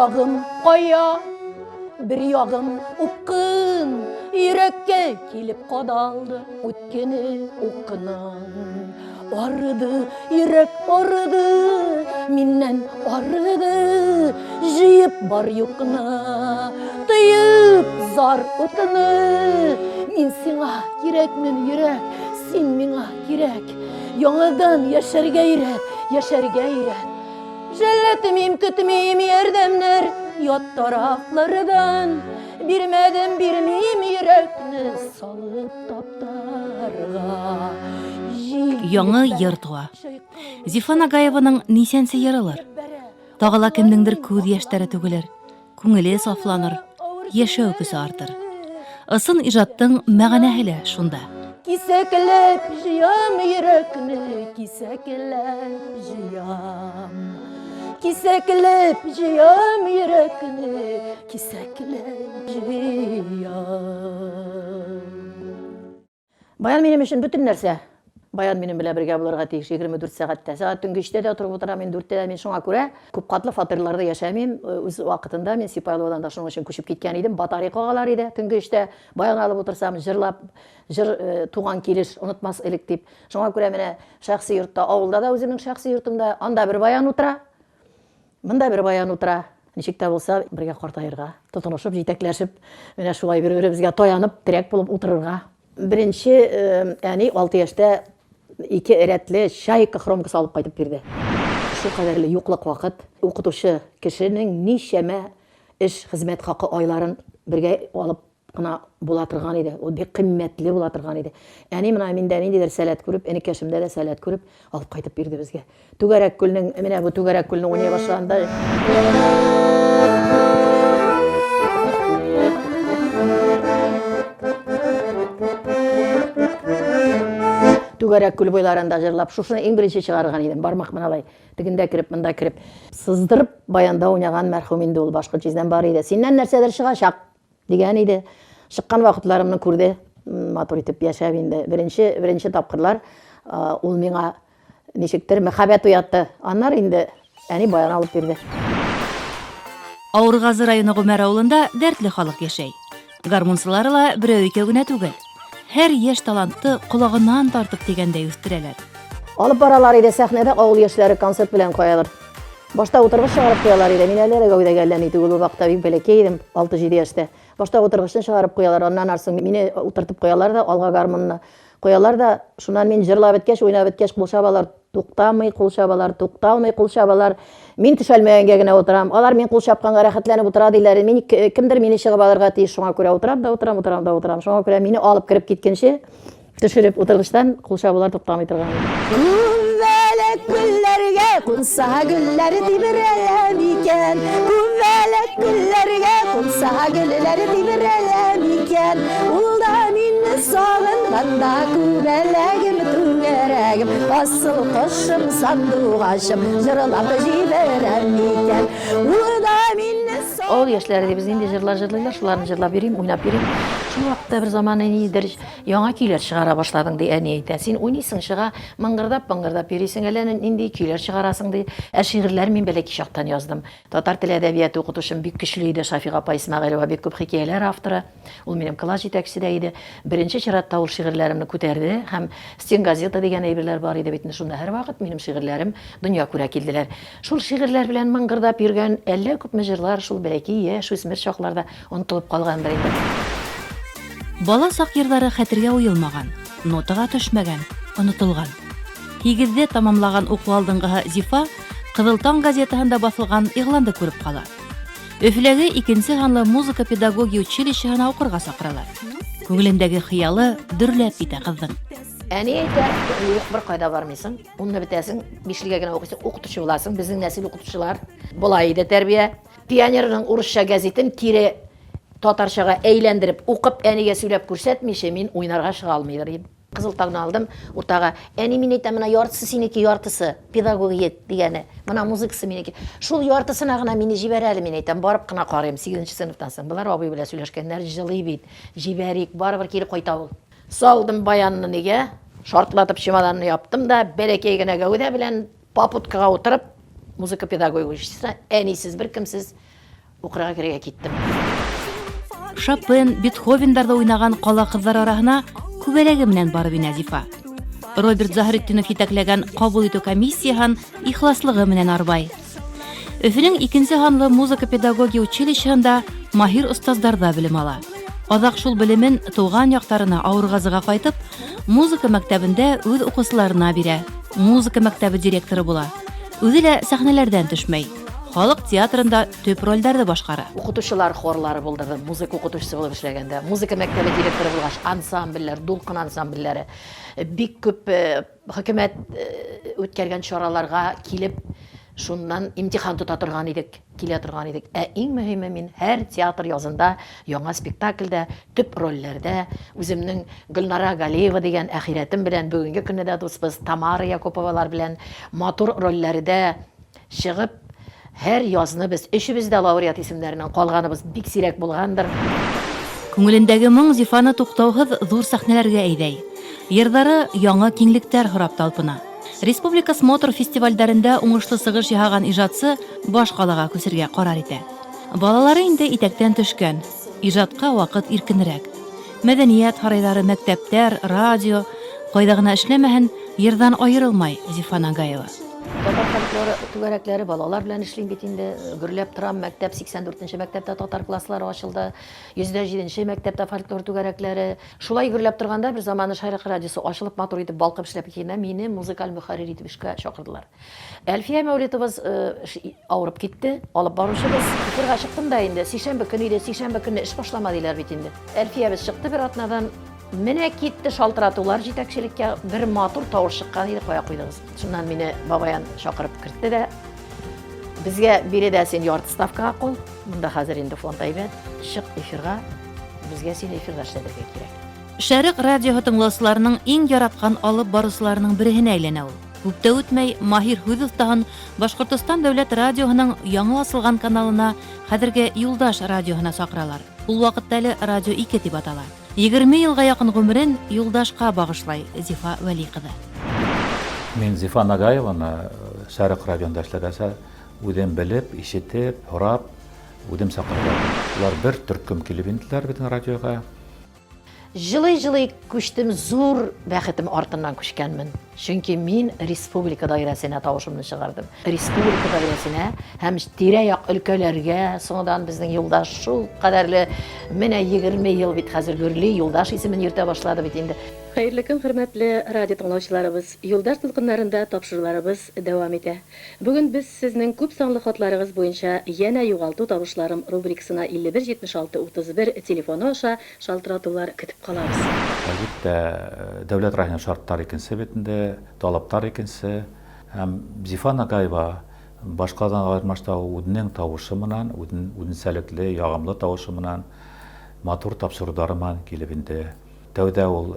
ягым кая, бер ягым упкын, йөрәккә килеп кадалды үткене укының. Арыды, йөрәк арыды, миннән арыды, җыеп бар юкны, тоеп зар утыны. Мин сиңа кирәкмен, йөрәк, син миңа кирәк. Яңадан яшәргә өйрәт, яшәргә өйрәт. Жәлләтмим, көтмим ярдәмнәр ят тарафлардан. Бирмәдем, бирмим йөрәкне салып таптарга. Яңа йыр туа. Зифа Нагаеваның нисәнсе йырылыр. Тагы ла кемнеңдер күз яшьләре түгелер. Күңеле сафланыр, яшәү көсе артыр. Ысын ижаттың мәгънәһе лә шунда. Кисәкләп җыям йөрәкне, кисәкләп җыям. Кисәкләп җыям йөрәкне, кисәкләп җыям. Баян минем өчен бөтен нәрсә. Баян минем белән бергә булырга тиеш 24 сәгатьтә. Сәгать төнге өчтә дә торып утырам, мин дүрттә дә. Мин шуңа күрә күпкатлы фатирларда яшәмим. Үз вакытында мин Сипайловодан да шуның өчен күчеп киткән идем. Батарей кагалар иде төнге өчтә. Баян алып утырсам, җырлап, җыр туган килеш онытмас элек дип. Шуңа күрә менә шәхси йортта, авылда да үземнең шәхси йортымда, анда бер баян утыра. Монда бер баян утыра. Ничек тә булса, бергә картаерга, тотынышып, җитәкләшеп, менә шулай бер-беребезгә таянып, терәк булып утырырга. Беренче әни 6 яшьтә ике рәтле чайка хромкасы алып кайтып бирде. Шул кадәрле юклык вакыт, укытучы кешенең ничәмә эш, хезмәт хакы айларын бергә алып кына була торган иде. Ул бик кыйммәтле була торган иде. Әни менә миндә ниндидер сәләт күреп, энекәшемдә дә сәләт күреп, алып кайтып бирде безгә. Түгәрәк күлнең, менә бу түгәрәк күлне уйный башлаганда Түгәрәк күл буйларында җырлап, шушыны иң беренче чыгарган идем. Бармак менә алай, тегендә кереп, монда кереп. Сыздырып баянда уйнаган мәрхүм инде ул башкорт җизнәм бар иде. Синнән нәрсәдер чыгачак, дигән иде. Чыккан вакытларымны күрде. Матур итеп яшәп инде. Беренче, беренче тапкырлар ул миңа ничектер мәхәббәт уятты. Аннары инде әни баян алып бирде. Авыргазы районы Гомәр авылында дәртле халык яшәй. Гармунчылары ла берәү-икәү генә түгел. Һәр яшь талантты колагыннан тартып дигәндәй үстерәләр. Алып баралар иде сәхнәдә авыл яшьләре концерт белән каядыр. Башта утыргыч чыгарып куялар иде. Мин әле дә гәүдәгә әллә ни түгел, ул вакытта бик бәләкәй идем, 6-7 яшьтә. Башта утыргычны чыгарып куялар, аннан арсын мине утыртып куялар да, алга гармунны куялар да, шуннан мин җырлап беткәч, уйнап беткәч, кул чабалар, туктамый кул чабалар, тукталмый кул чабалар. Мин төшәлмәгәнгә генә утырам. Алар мин кул чапканга рәхәтләнеп утыра диләр. Мин кемдер мине чыгып алырга тиеш, шуңа күрә утырам да утырам, утырам да утырам. Шуңа күрә мине алып кереп киткәнче, Төшереп утыргычтан кул чабулар туктамый торган. Күбәләк гөлләргә кунса гөлләр тибрәлә микән? Күбәләк гөлләргә кунса гөлләр тибрәлә микән? Ул да мине сагынганда күбәләгем түгәрәгем, асыл кошым сандугачым җырлап җибәрә микән? Ул да мине Авыл яшьләре дибез, нинди җырлар җырлыйлар, шуларны җырлап йөрим, уйнап йөрим. Шул вакытта бер заман ниндидер Яңа көйләр чыгара башладың, ди, әни әйтә. Син уйныйсың, чыга, мыңгырдап-мыңгырдап йөрисең, әллә нинди көйләр чыгарасың, ди. Ә шигырьләр мин бәләкәй чактан яздым. Татар теле әдәбияты укытучым бик көчле иде, Шафига апа Исмәгыйлева, бик күп хикәяләр авторы. Ул минем класс җитәкчесе дә иде. Беренче чиратта ул шигырьләремне күтәрде һәм стенгазета дигән әйберләр бар иде бит инде, шунда һәрвакыт минем шигырьләрем дөнья күрә килделәр. Шул шигырьләр белән мыңгырдап йөргән әллә күпме җырлар шул бәләкәй яшүсмер чакларда онытылып калгандыр инде. Бала сак йырлары хәтергә уелмаган, нотага төшмәгән, онытылган. Һигездә тамамлаган уку алдынгыһы Зифа Кызыл таң газетаһында басылган игъланды күреп кала. Өфеләге икенче һанлы музыка педагогия училищеһына укырга чакыралар. Күңелендәге хыялы дөрләп китә кызның. Әни әйтә, юк, беркайда бармыйсың, унны бетәсең, бишлегә генә укыйсың, укытучы буласың, безнең нәсел укытучылар. Болай иде тәрбия. Пионерның урысча гәзитен кире татарчага әйләндереп укып, әнигә сөйләп күрсәтмичә, мин уйнарга чыга алмыйдыр идем. Кызыл таңны алдым уртага. Әни, мин әйтәм, менә яртысы синеке, яртысы, педагогия дигәне. Менә музыкасы минеке. Шул яртысына гына мине җибәр әле, мин әйтәм, барып кына карыйм. Сигезенче сыйныфтан соң. Болар абый белән сөйләшкәннәр, җылый бит, җибәрик, барыбер кире кайта ул. Салдым баянны нигә, шартлатып чемоданны яптым да, бәләкәй генә гәүдә белән попуткага утырып, музыка педагогия училищесына әнисез, беркемсез. Укырга керергә киттем. Шопен, Бетховендарда уйнаган кала кызлары араһына күбәләге белән барып инә Зифа. Роберт Заһретдинов җитәкләгән кабул итү комиссияһын ихласлыгы белән арбай. Өфенең икенче һанлы музыка педагогия училищеһында маһир остаздарда белем ала. Азак шул белемен туган яктарына Авыргазыга кайтып, музыка мәктәбендә үз укучыларына бирә, музыка мәктәбе директоры була. Үзе дә сәхнәләрдән төшмәй. Халык театрында төп рольләрне башкара. Укытучылар хорлары булдырдым, музыка укытучысы булып эшләгәндә, музыка мәктәбе директоры булгач, ансамбльләр, дулкын ансамбльләре, бик күп э, хөкүмәт э, үткәргән чараларга килеп, шуннан имтихан тота торган идек, килә торган идек. Ә иң мөһиме мин һәр театр язында яңа спектакльдә, төп рольләрдә үземнең Гөлнара Галиева дигән әхирәтем белән бүгенге көндә дә дусбыз, Тамара Якуповалар белән матур рольләрдә Чыгып, һәр язны без өчебез дә лауреат исемнәреннән калганыбыз бик сирәк булгандыр. Күңелендәге моң Зифаны туктаусыз зур сәхнәләргә әйдәй. Йырдары яңа киңлектәр һорап талпына. Республика смотр-фестивальдәрендә уңышлы сыгыш яһаган ижатчы баш калага күчергә карар итә. Балалары инде итәктән төшкән, ижатка вакыт иркенрәк. Мәдәният һарайлары, мәктәптәр, радио, кайда гына эшләмәһен, йырдан аерылмай Зифа Нагаева. Татар фольклоры түгәрәкләре, балалар белән эшлим бит инде, гөрләп торам, мәктәп, 84 нче мәктәптә татар класслары ачылды, 107 нче мәктәптә фольклор түгәрәкләре. Шулай гөрләп торганда бер заманы Шәрык радиосы ачылып, матур итеп балкып эшләп киткәндә, мине музыкаль мөхәррир итеп эшкә чакырдылар. Әлфия Мәүлитовыз авырып китте, алып баручыбыз. Эфирга чыктым да инде, сишәмбе көн иде, сишәмбе көнне эш башлама диләр бит инде. Әлфиябез чыкты бер атнадан, менә китте шалтыратулар җитәкчелеккә, бер матур тавыш чыккан иде, кая куйдыгыз? Шуннан мине Бабаян чакырып кертте дә, безгә биредә син ярты ставкага кал, монда хәзер инде фонд әйбәт, чык эфирга, безгә сине эфирда эшләтергә кирәк. Шәрык радиоһы тыңлаучыларының иң яраткан алып баручыларының береһенә әйләнә ул. Күп тә үтмәй, Маһир һүз остаһын Башкортостан дәүләт радиоһының яңа ачылган каналына, хәзерге Юлдаш радиоһына чакыралар. Ул вакытта әле Радио 2 дип атала. 20 елга якын гомерен Юлдашка багышлай Зифа Вәли кызы. Мин Зифа Нагаеваны Шәрык радионда эшләгәндә үзем белеп, ишетеп, һорап, үзем чакырып алдым. Алар бер төркем килеп инделәр безнең радиога. Җылый-җылый күчтем, зур бәхетем артыннан күчкәнмен. Чөнки мин республика даирәсенә тавышымны чыгардым. Республика даирәсенә һәм тирә-як өлкәләргә соңдан безнең Юлдаш шул кадәрле менә 20 ел бит хәзер гөрли, Юлдаш исемен йөртә башлады бит инде. Хәерле көн, хөрмәтле радио тыңлаучыларыбыз! Юлдаш дулкыннарында тапшыруларыбыз дәвам итә. Бүген без сезнең күп санлы хатларыгыз буенча янә Югалту табышларым рубрикасына 51 76 31 телефоны аша шалтыратулар көтеп калабыз. Әлбиттә, дәүләт районы шартлар икенче бит инде, талаплар икенче. Һәм Зифа Нагаева башкадан аермачта үзенең тавышы менән, үзенчәлекле, ягымлы тавышы менән, матур тапшырулары менән килеп инде. Тәүдә ул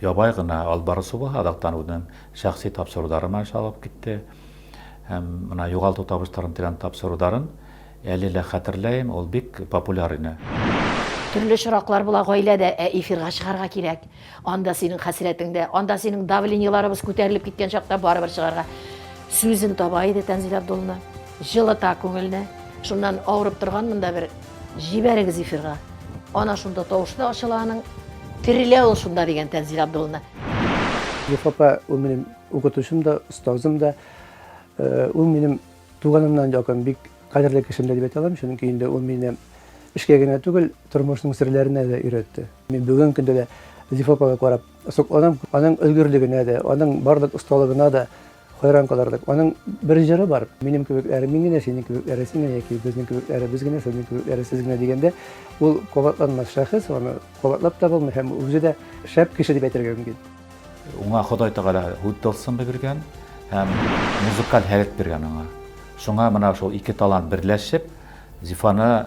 ябай гына алып баручы була, азактан үзенең шәхси тапшырулары менән чалып китте. Һәм менә Югалту табышларын дигән тапшыруларын әле лә хәтерләем, ул бик популяр иде. Төрле очраклар була гаиләдә, ә эфирга чыгарга кирәк. Анда синең хәсрәтең дә, анда синең давлениеларыбыз күтәрелеп киткән чакта барыбер чыгарга. Сүзен таба иде Тәнзилә Абдулловна. Җылыта күңелне. Шуннан авырып торганмын да бер җибәрегез эфирга. Ана шунда тавышы да ачыла аның. Терелә ул шунда дигән Тәнзилә Абдулловна. Зифа апа ул минем укытучым да, остазым да. Э, ул минем туганымнан якын, бик кадерле кешем дә дип әйтә алам, чөнки инде ул мине эшкә генә түгел, тормышның серләренә дә өйрәтте. Мин бүгенге көндә дә Зифа апага карап сокланам, аның өлгерлегенә дә, аның барлык осталыгына да хайран калырлык. Аның бер җыры бар, минем кебекләре мин генә, синең кебекләре син генә яки безнең кебекләре без генә, сезнең кебекләре сез генә дигәндә, ул кабатланмас шәхес, аны кабатлап та булмый һәм үзе дә шәп кеше дип әйтергә мөмкин. Уңа Ходай Тәгалә һүд тылсымы биргән һәм музыкаль һәләт биргән аңа. Шуңа менә шул ике талант берләшеп, Зифаны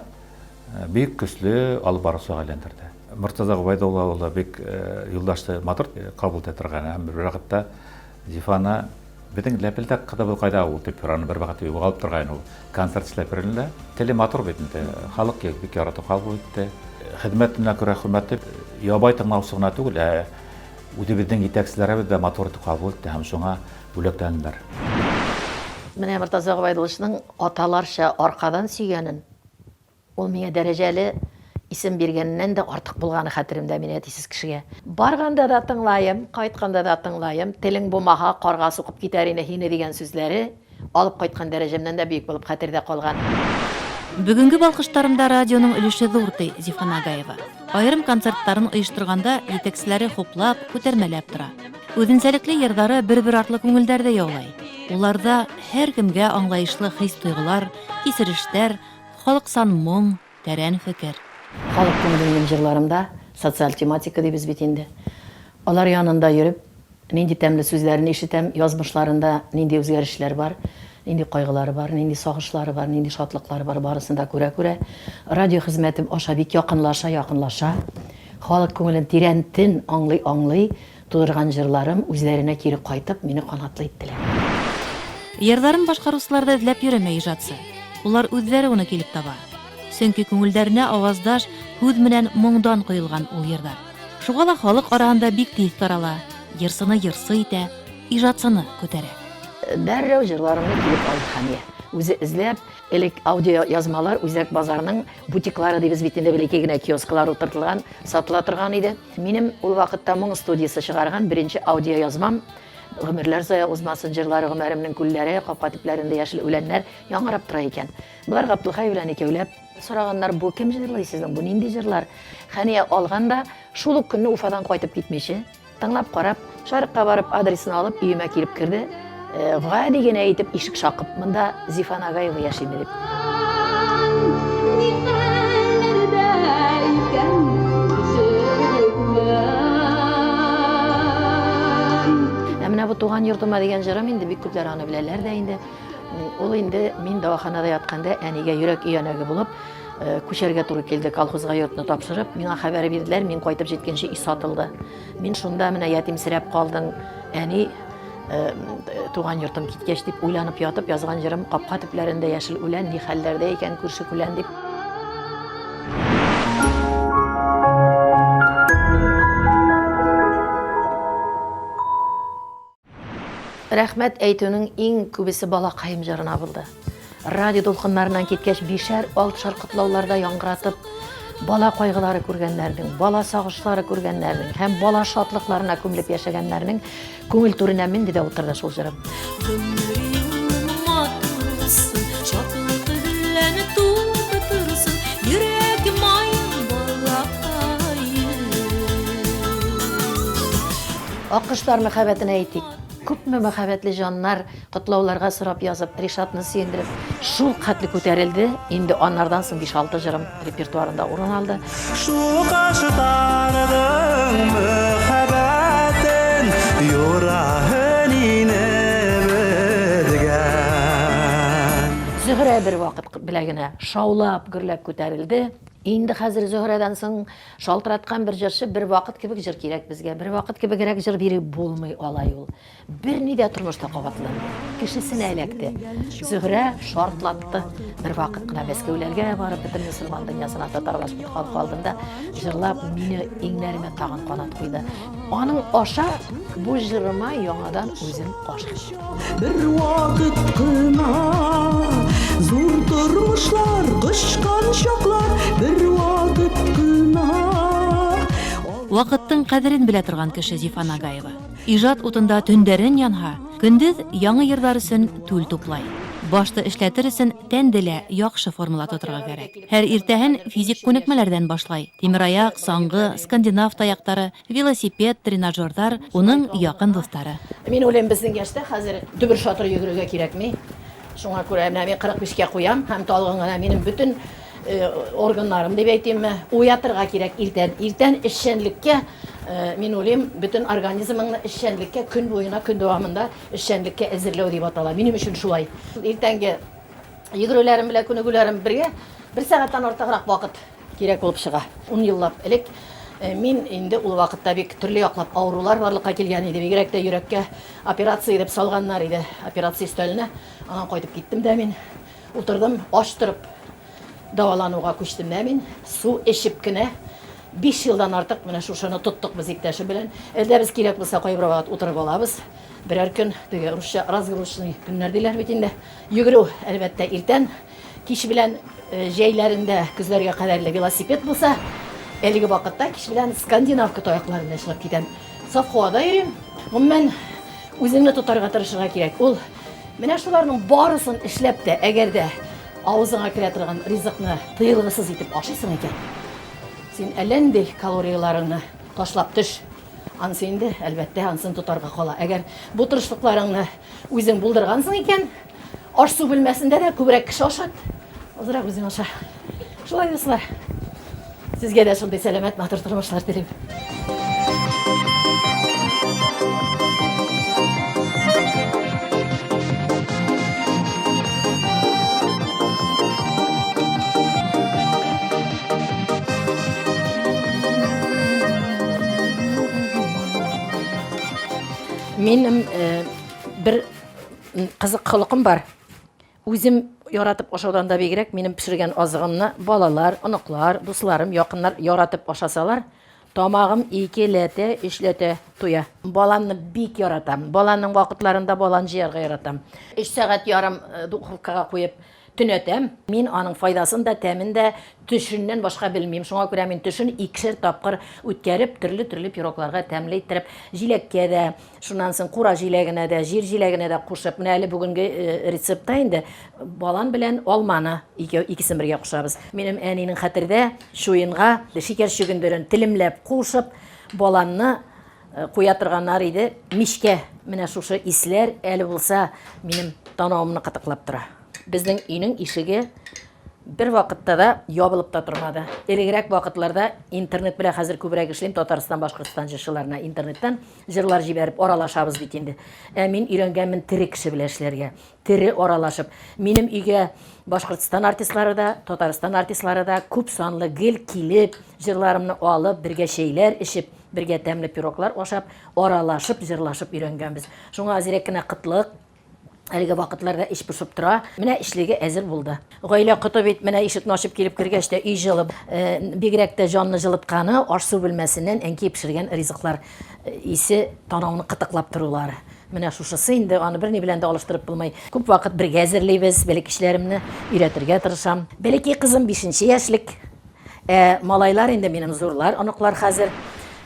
бик көчле алып баручыга әйләндерде. Мортаза Гобәйдулла улы бик юлдашты матур кабул итә торган һәм бер вакытта Зифаны Безнең ләпелдәк кызыбыз кайда ул дип аны бер вакыт югалып торган ул. Концерт эшләп йөргәндә. Теле матур бит инде. Халык бик яратып кабул итте. Хезмәтенә күрә хөрмәтле ябай тыңлаучы гына түгел, ә Үзебезнең җитәкчеләребез дә матур итеп кабул итте һәм шуңа Ул миңа дәрәҗәле исем биргәннән дә артык булганы хәтеремдә мин әтисез кешегә. Барганда да тыңлаем, кайтканда да тыңлаем, телең бумаһа, карга сугып китәр ине һине дигән сүзләре алып кайткан дәрәҗәмнән дә бөек булып хәтердә калган. Бүгенге балкыштарымда радионың өлеше зур, ди Зифа Нагаева. Аерым концертларын оештырганда җитәкчеләре хуплап, күтәрмәләп тора. Үзенчәлекле йырлары бер-бер артлы күңелдәрдә яулай. Уларда һәркемгә аңлаешлы хис-тойгылар, кичерешләр, Халыксан моң, тәрән фикер. Халык күңеле минем җырларымда, социаль тематика дибез бит инде. Алар янында йөреп, нинди тәмле сүзләрен ишетәм, язмышларында нинди үзгәрешләр бар, нинди кайгылары бар, нинди сагышлары бар, нинди шатлыклары бар, барысын да күрә-күрә, радио хезмәтем аша бик якынлаша, якынлаша. Халык күңелен тирәнтен аңлый-аңлый, Тудырган җырларым үзләренә кире кайтып, мине канатлы иттеләр. Йырларын башкаручылар да эзләп йөреми иҗатчы. Улар үзләре уны килеп таба. Чөнки күңелдәренә аваздаш һүз менән моңдан коелган ул йырлар. Шуга ла халык араһында бик тиз тарала, йырсыны йырсы итә, иҗатчыны күтәрә. Дәррәү җырларымны килеп алды Хәния. Үзе эзләп, элек аудиоязмалар Үзәк базарның бутиклары дибез бит инде, бәләкәй генә киосклар утыртылган, сатыла торган иде. Минем ул вакытта Моң студиясе чыгарган беренче аудиоязмам Гомерләр зая узмасын җырлары Гомәремнең күлләре, капка төпләрендә яшел үләннәр яңгырап тора икән. Болар Габдулхай белән икәүләп сораганнар, бу кем җырлый сезнең, бу нинди җырлар? Хәния алган да, шул ук көнне Уфадан кайтып китмичә, Тыңлап карап, Шарыкка барып адресын алып, өемә килеп керде. Э, гади генә итеп ишек шакып, монда Зифа Нагаева яшиме дип. Ә менә бу туган йортыма дигән җырым инде бик күпләр аны беләләр дә инде. Ул инде мин дәваханада ятканда әнигә йөрәк өянәге булып, Э, күчәргә туры килде колхозга йортны тапшырып миңа хәбәр бирделәр мин кайтып җиткәнче өй сатылды мин шунда менә ятимсерәп калдың әни э, туган йортым киткәч дип уйланып ятып язган җырым капка төпләрендә яшел үлән ни хәлләрдә икән күрше күлән дип Рәхмәт әйтүнең иң күбесе Балакаем җырына булды. Радио дулкыннарыннан киткәч, бишәр, алтышар котлауларда яңгыратып, бала кайгылары күргәннәрнең, бала сагышлары күргәннәрнең һәм бала шатлыкларына күмелеп яшәгәннәрнең күңел түренә менде дә утырды шул җырым. Гомер юлың матур булсын, шатлык белән тулып торсын, йөрәк маем балакаем. Аккошлар мәхәббәтенә әйтик. Күпме мәхәббәтле җаннар котлауларга сорап язып, Ришатны сөендереп, шул хәтле күтәрелде. Инде аннардан соң 5-6 җырым репертуарында урын алды. Шул кошларның мәхәббәтен юраһын ине безгә. Зөһрә бер вакыт белә генә шаулап, гөрләп күтәрелде. Инде хәзер Зөһрәдән соң Шалтыраткан бер җырчы, бер вакыт кебек җыр кирәк безгә, бер вакыт кебегрәк җыр биреп булмый алай ул. Берни дә тормышта кабатланмый. Кешесенә эләкте. Зөһрә шартлатты. Бер вакыт кына Мәскәүләргә барып, бөтен мөселман дөньясына татар башкорт халкы алдында җырлап, мине иңнәремә тагын канат куйды. Аның аша бу җырыма яңадан үзем гашыйк булдым. Бер вакыт кына зур тормышлар кочкан чаклар, бер вакыт кына. Вакыттың кадерен белә торган кеше Зифа Нагаева. Ижат утында төндәрен янһа, көндез яңы йырлар өчен түл туплай. Башты эшләтер өчен тәнде лә яхшы формала тотырга кәрәк. Һәр иртәһен физик күнекмәләрдән башлай. Тимераяк, саңгы, скандинав таяктары, велосипед, тренажерлар, уның якын дуслары. Мин уйлыйм, безнең яшьтә хәзер дөбер-шатыр йөгерергә кирәкми. Шуңа күрә менә мин 45 кә куям һәм талгын гына минем бөтен органнарым дип әйтимме, уятырга кирәк иртән. Иртән эшчәнлеккә, мин уйлыйм, бөтен организмыңны эшчәнлеккә көн буена, көн дәвамында эшчәнлеккә әзерләү дип атала. Минем өчен шулай. Иртәнге йөгерүләрем белән күнегүләрем бергә бер сәгатьтән артыграк вакыт кирәк булып чыга. Ун еллап элек э, мин инде ул вакытта бик төрле яклап авырулар барлыкка килгән иде. Бигрәк тә йөрәккә операция итеп салганнар иде, операция өстәленә. Аннан кайтып киттем дә мин. Утырдым, ач торып дәвалануга күчтем дә мин. Су эчеп кенә 5 елдан артык менә шушыны тоттык без иптәшем белән. Әлдә без кирәк булса кайбер вакыт утырып алабыз. Берәр көн, теге русча разгрузочный көннәр диләр бит инде. Йөгерү, әлбәттә, иртән, кич белән Җәйләрендә көзләргә кадәрле велосипед булса, әлеге вакытта кич белән скандинавка таяклары белән чыгып китәм. Саф һавада йөрим. Гомумән, үзеңне тотарга тырышырга кирәк. Ул менә шуларның барысын эшләп тә, әгәр дә авызыңа керә торган ризыкны тыелгысыз итеп ашыйсың икән, син әллә нинди калорияләреңне ташлап төш. Анысы инде, әлбәттә, анысын тотарга кала. Әгәр бу тырышлыкларыңны үзең булдыргансың икән, Аш-су бүлмәсендә дә күбрәк кеше ашат, азрак үзең аша. Шулай, дуслар. Сезгә дә шундый сәламәт, матур тормышлар телим. Минем э, бер Кызык холыкым бар. Үзем яратып ашаудан да бигрәк, минем пешергән азыгымны балалар, оныклар, дусларым, якыннар яратып ашасалар, тамагым икеләтә, өчләтә туя. Баланны бик яратам. Баланның вакытларында балан җыярга яратам. Өч сәгать ярым э, духовкага куеп төнәтәм. Мин аның файдасын да, тәмен дә төшеннән башка белмим. Шуңа күрә мин төшен икешәр тапкыр үткәреп, төрле-төрле пирогларга тәмле иттереп, җиләккә дә, шуннан соң кура җиләгенә дә, җир җиләгенә дә кушып, менә әле бүгенге э, рецептта инде балан белән алманы ике, икесен бергә кушабыз. Минем әнинең хәтердә чуенга шикәр чөгендерен телемләп кушып, баланны э, куя торганнар иде мичкә. Менә шушы исләр әле булса минем танавымны кытыклап тора. Безнең өйнең ишеге бер вакытта да ябылып та тормады. Элегрәк вакытларда интернет белән хәзер күбрәк эшлим, Татарстан, Башкортстан җырчыларына интернеттан җырлар җибәреп аралашабыз бит инде. Ә мин өйрәнгәнмен тере кеше белән эшләргә, тере аралашып. Минем өйгә Башкортстан артистлары да, Татарстан артистлары да күп санлы гел килеп, җырларымны алып, бергә чәйләр эчеп, бергә тәмле пироглар ашап, аралашып, җырлашып өйрәнгәнбез. Шуңа әзрәк кенә кытлык, Әлеге вакытларда эч пошып тора. Менә эчлеге әзер булды. Гаилә коты бит менә ишекне ачып килеп кергәч тә өй җылы. Э, бигрәк тә җанны җылытканы аш-су бүлмәсеннән әнкәй пешергән ризыклар э, исе танауны кытыклап торулары. Менә шушысы инде аны берни белән дә алыштырып булмый. Күп вакыт бергә әзерлибез, бәләкәчләремне өйрәтергә тырышам. Бәләкәй кызым 5 яшьлек. Ә малайлар инде минем зурлар, оныклар хәзер.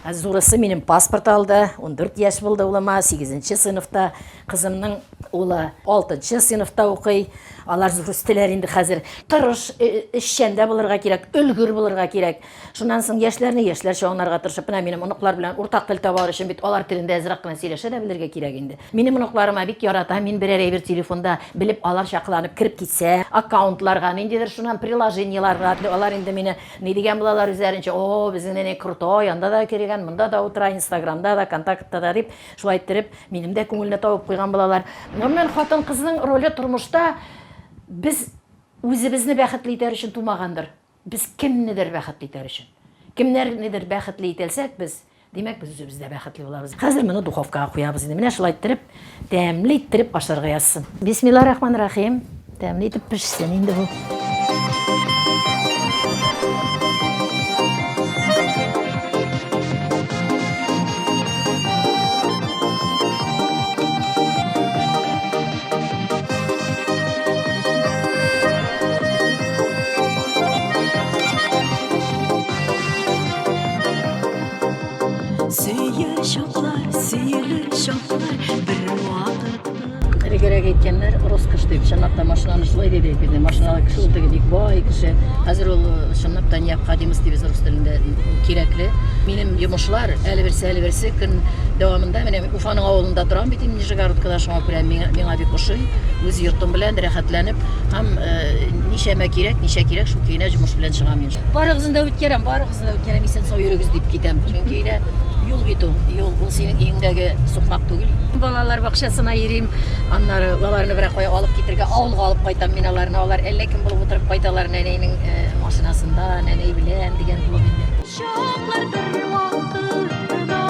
Ә зурысы минем паспорт алды, 14 яшь булды улыма, 8 сыйныфта. Кызымның улы 6 сыйныфта укый. Алар зур үстеләр инде хәзер. Тырыш, э, э, эшчән дә булырга кирәк, өлгер булырга кирәк. Шуннан соң яшьләрне яшьләрчә аңларга тырышып, менә минем оныклар белән уртак тел табар өчен бит алар телендә әзрәк кенә сөйләшә дә белергә кирәк инде. Минем оныкларыма бик ярата, мин берәр әйбер телефонда белеп аларча кыланып кереп китсә, аккаунтларга, ниндидер шуннан приложениеларга, алар инде мине ни дигән булалар үзләренчә, о, безнең нәнәй крутой, анда да кергән, монда да утыра, инстаграмда да, контактта да дип, шулай иттереп, минем дә күңелне табып куйган булалар. Гомумән, хатын-кызның роле тормышта без үзебезне бәхетле итәр өчен тумагандыр. Без кемнедер бәхетле итәр өчен. Кемнәрнедер бәхетле итәлсәк без, димәк, без үзебез дә бәхетле булабыз. Хәзер моны духовкага куябыз инде. Менә шулай иттереп, тәмле иттереп ашарга язсын. Бисмилла рахман рахим. Тәмле итеп пешсен инде бу. Сөя чаклар, сөелер чаклар бер вакытта. Элегрәк әйткәннәр, роскошь дип, чынлап та машинаны шулай диде бит. Машиналы кеше ул теге бик бай кеше. Хәзер ул э, чынлап та необходимость дибез рус телендә кирәкле. Минем йомышлар әле берсе, әле берсе көн дәвамында менә Уфаның авылында торам бит инде Нижегородкада, шуңа күрә миңа, миңа бик ошый. Үз йортым белән рәхәтләнеп һәм э, ничәмә кирәк, ничә кирәк, шул көенә йомыш белән чыгам мин. Барыгызны да үткәрәм, барыгызны да үткәрәм, исән сау йөрегез дип китәм. Чөнки өйдә юл бит ул, юл, ул синең өеңдәге сукмак түгел. Балалар бакчасына йөрим, аннары аларны берәр кая алып китергә, авылга алып кайтам мин аларны. Алар әллә кем булып утырып кайталар нәнәйнең э, машинасында, нәнәй белән дигән булып инде. Чаклар бер вакыт кына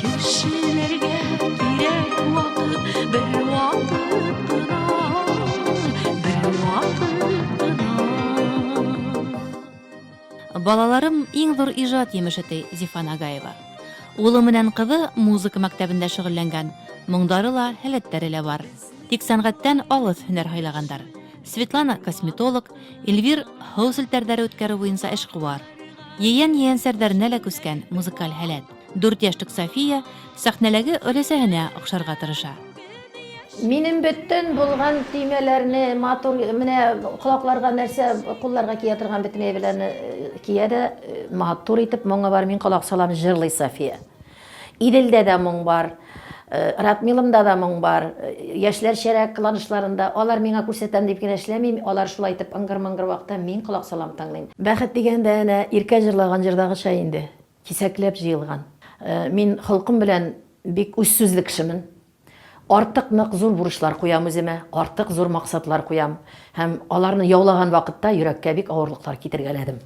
Кешеләргә кирәк вакыт бер вакыт кына Бер вакыт кына Балаларым иң зур иҗат емеше, ди Зифа Нагаева. Улы менән кызы музыка мәктәбендә шөгыльләнгән, моңдары ла, һәләтләре лә бар. Тик сәнгатьтән алыс һөнәр һайлагандар. Светлана косметолог, Эльвир һау селтәрдәре үткәрү буенча эшкуар. Ейән-ейәнсәрдәренә лә күчкән музыкаль һәләт. Дүрт яшьлек София сәхнәләге өләсәһенә охшарга тырыша. Минем бөтен булган төймәләрне, матур, менә колакларга нәрсә, кулларга кия торган бөтен әйберләрне кия дә, матур итеп моңы бар, мин колак салам, җырлый София. Иделдә дә моң бар, Ратмилымда да моң бар, яшьләрчәрәк кыланышларында, алар миңа күрсәтәм дип кенә эшләмим, алар шулай итеп ыңгыр-мыңгыр вакытта мин колак салам, тыңлыйм. Бәхет дигәндә әнә Иркә җырлаган җырдагыча инде, кисәкләп җыелган. Мин холкым белән бик үзсүзле кешемен. Артык нык зур бурычлар куям үземә, артык зур максатлар куям һәм аларны яулаган вакытта йөрәккә бик авырлыклар китергәләдем.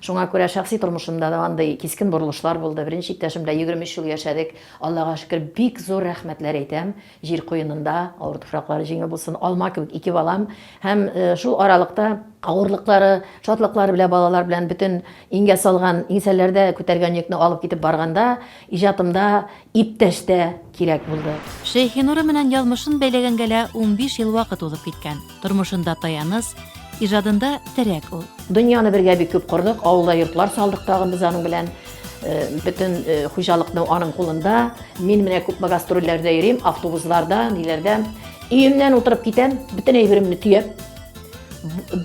Шуңа күрә шәхси тормышымда да андый кискен борылышлар булды. Беренче иптәшем белән 23 ел яшәдек. Аллага шөкер, бик зур рәхмәтләр әйтәм. Җир куенында, авыр туфраклары җиңел булсын, алма кебек ике балам. Һәм шул аралыкта авырлыклары, шатлыклары белән балалар белән бөтен иңгә салган, иңсәләрдә күтәргән йөкне алып китеп барганда, иҗатымда Иптәш тә кирәк булды. Шәйхинуры менән язмышын бәйләгәнгә лә 15 ел вакыт узып киткән. Тормышында таяныч, иҗадында терәк ул. Дөньяны бергә бик күп кордык, авылда йортлар салдык тагын без аның белән. Бөтен хуҗалыкның аның кулында. Мин менә күпме гастрольләрдә йөрим, автобусларда, ниләрдә. Өемнән утырып китәм, бөтен әйберемне төяп.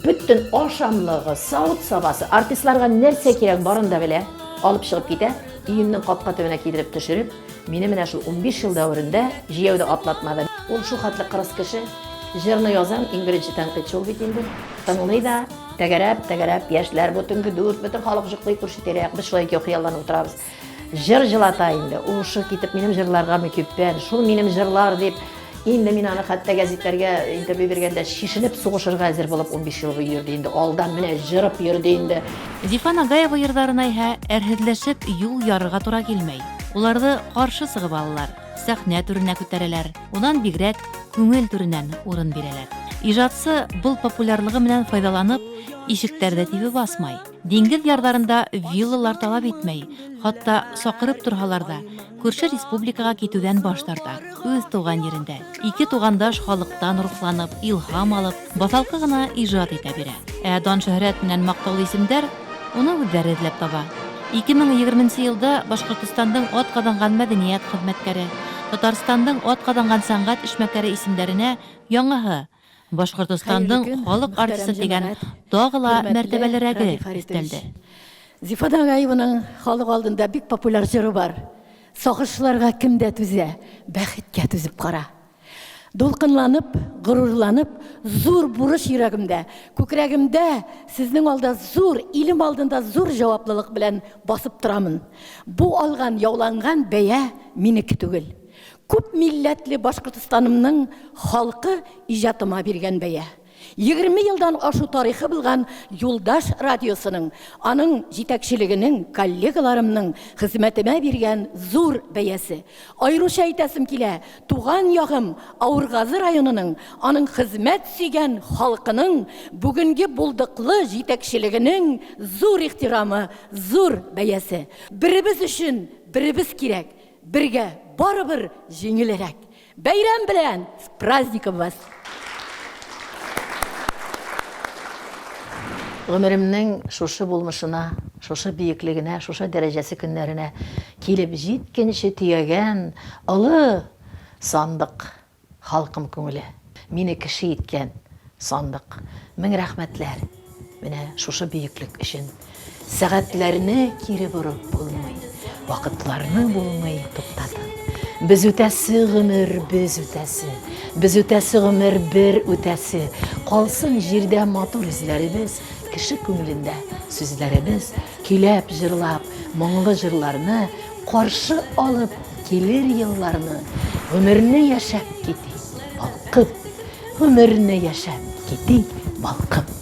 Бөтен ашамлыгы, савыт-сабасы, артистларга нәрсә кирәк, барын да белә, алып чыгып китә. Өемнең капка төбенә китереп төшереп, мине менә шул 15 ел дәверендә җияү дә атлатмады. Ул шул хәтле кырыс кеше. Җырны язам, иң беренче тәнкыйтьче ул бит инде. Тыңлый да, тәгәрәп, тәгәрәп, яшьләр, бу төнге дүрт, бөтен халык җоклый күрше тирә-як, без шулай икәү хыялланып утырабыз. Җыр җылата инде, ушы китеп минем җырларга мөкиббән, шул минем җырлар дип, инде мин аны хәтта гәзитләргә интервью биргәндә чишенеп сугышырга әзер булып 15 ел буе йөрде инде, алдан менә җырып йөрде инде. Зифа Нагаева йырдарына иһә әрһезләшеп юл ярырга тура килмәй. Уларды каршы сыгып алалар, сәхнә түренә күтәрәләр, унан бигрәк күңел түреннән урын бирәләр. Ижатчы был популярлыгы менән файдаланып, ишекләрдә тибеп басмай. Диңгез ярларында виллалар таләп итмәй, хатта сакырып торһалар да, күрше республикага китүдән баш тарта. Үз туган җирендә, ике тугандаш халыктан рухланып, илһам алып, басалкы гына иҗат итә бирә. Ә дан-шөһрәт менән мактаулы исемдәр уны үзләре эзләп таба. 2020 нче елда Башкортостандың атказанган мәдәният хезмәткәре, Татарстандың атказанган сәнгать эшмәкәре исемдәренә яңаһы, Башкортостандың халык артисты дигән тагы ла мәртәбәлерәге өстәлде. Зифа Нагаеваның халык алдында бик популяр җыры бар. Сагышларга кем дә түзә, бәхеткә түзеп кара. Дулкынланып, горурланып, зур бурыч йөрәгемдә, күкрәгемдә, сезнең алда зур, илем алдында зур җаваплылык белән басып торамын. Бу алган, яуланган бәя минеке түгел. Күп милләтле Башкортостанымның халкы иҗатыма биргән бәя. 20 елдан ашу тарихы булган Юлдаш радиосының, аның җитәкчелегенең, коллегаларымның хезмәтемә биргән зур бәясе. Аеруча әйтәсем килә, туган ягым Авыргазы районының, аның хезмәт сөйгән халкының, бүгенге булдыклы җитәкчелегенең зур ихтирамы, зур бәясе. Беребез өчен беребез кирәк, Бергә барыбер җиңелрәк. Бәйрәм белән! С праздником вас! Гомеремнең шушы булмышына, шушы биеклегенә, шушы дәрәҗәсе көннәренә килеп җиткенче төягән олы сандык. Халкым күңеле, мине кеше иткән сандык. Мең рәхмәтләр менә шушы бөеклек өчен. Сәгатьләрне кире борып булмый, вакытларны булмый туктатып. Без үтәсе гомер, без үтәсе, без үтәсе гомер, бер үтәсе. Калсын җирдә матур эзләребез, кеше күңелендә сүзләребез. Көйләп, җырлап, моңлы җырларны Каршы алып килер елларны, Гомерне яшәп китик балкып, Гомерне яшәп китик балкып.